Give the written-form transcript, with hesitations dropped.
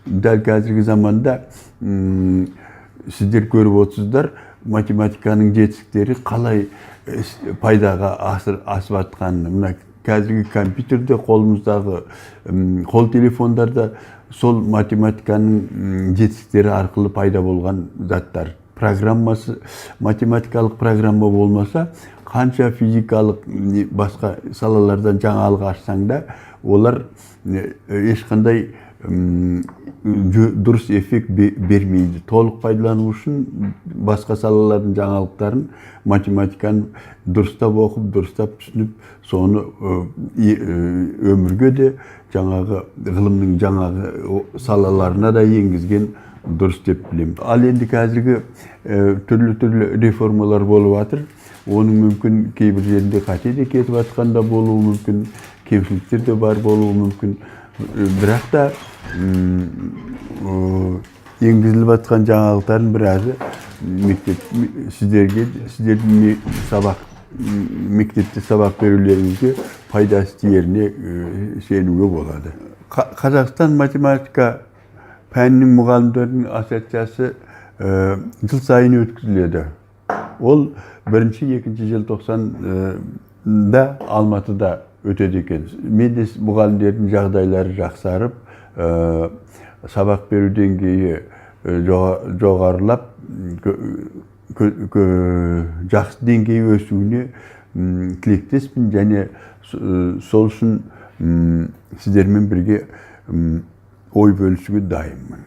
Дәл қазіргі заманда сіздер көріп отырсыздар, математиканың жетістіктері қалай пайдаға асып жатқанын. Мына қазіргі компьютерде, қолымыздағы қол телефондарда сол математиканың жетістіктері арқылы пайда болған заттар. Программасы, математикалық программа болмаса, қанша физикалық, басқа салалардан жаңалық ашсаң да, олар ешқандай дұрыс эффект бермейді. Толық пайдалану үшін басқа салалардың жаңалықтарын математиканы дұрыстап оқып, дұрыстап түсініп, соны өмірге де, жаңағы ғылымның жаңағы салаларына да енгізген дұрыс деп білемін. Ал енді қазіргі түрлі-түрлі реформалар болып жатыр. Оның мүмкін кейбір жерінде қате де кетіп жатқан да болуы мүмкін, кемшіліктер де бар болуы мүмкін. Бірақ та енгізіліп жатқан жаңалықтардың біразы мектеп сіздерге, сіздердің сабақ, мектепте сабақ берулеріңізге пайдасы тиеріне сенуге болады. Қазақстан математика пәнінің мұғалімдерінің ассоциациясы жыл сайын өткізіледі. Ол бірінші, екінші желтоқсанда Алматыда өтеді екен. Мен де мұғалімдердің жағдайлары жақсарып, сабақ беру деңгейі жоғарылап, жақсы деңгейі өсуіне тілектеспін және сол үшін сіздермен бірге ой бөлісуге дайынмын.